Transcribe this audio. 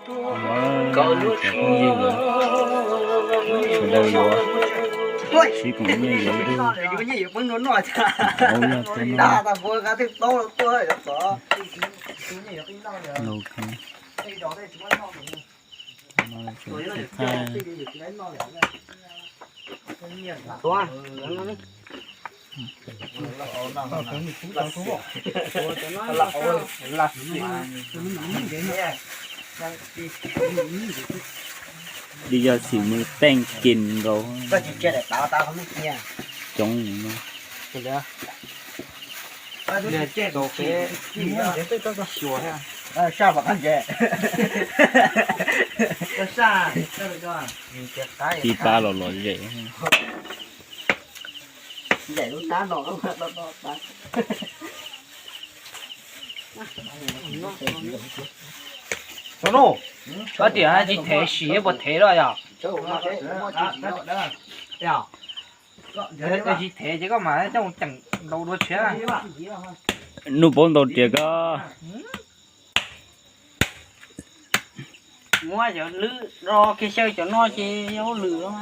Cov phooj ywg, sawv daws yuav sib koom nyiaj yuav ib tug auv loj tuaj noj. Li yog xim mus teej kis nkaus. Coob no. Tiv tab los lom zem. Koj tias tsis thev sim puas thev los yog? Tsis thev ces koj mam coj mus ceem ntaus dua tshiab. Nug paub ntau tias koj muab cov lwm ro kiag xyaw cov no ces yog lwm.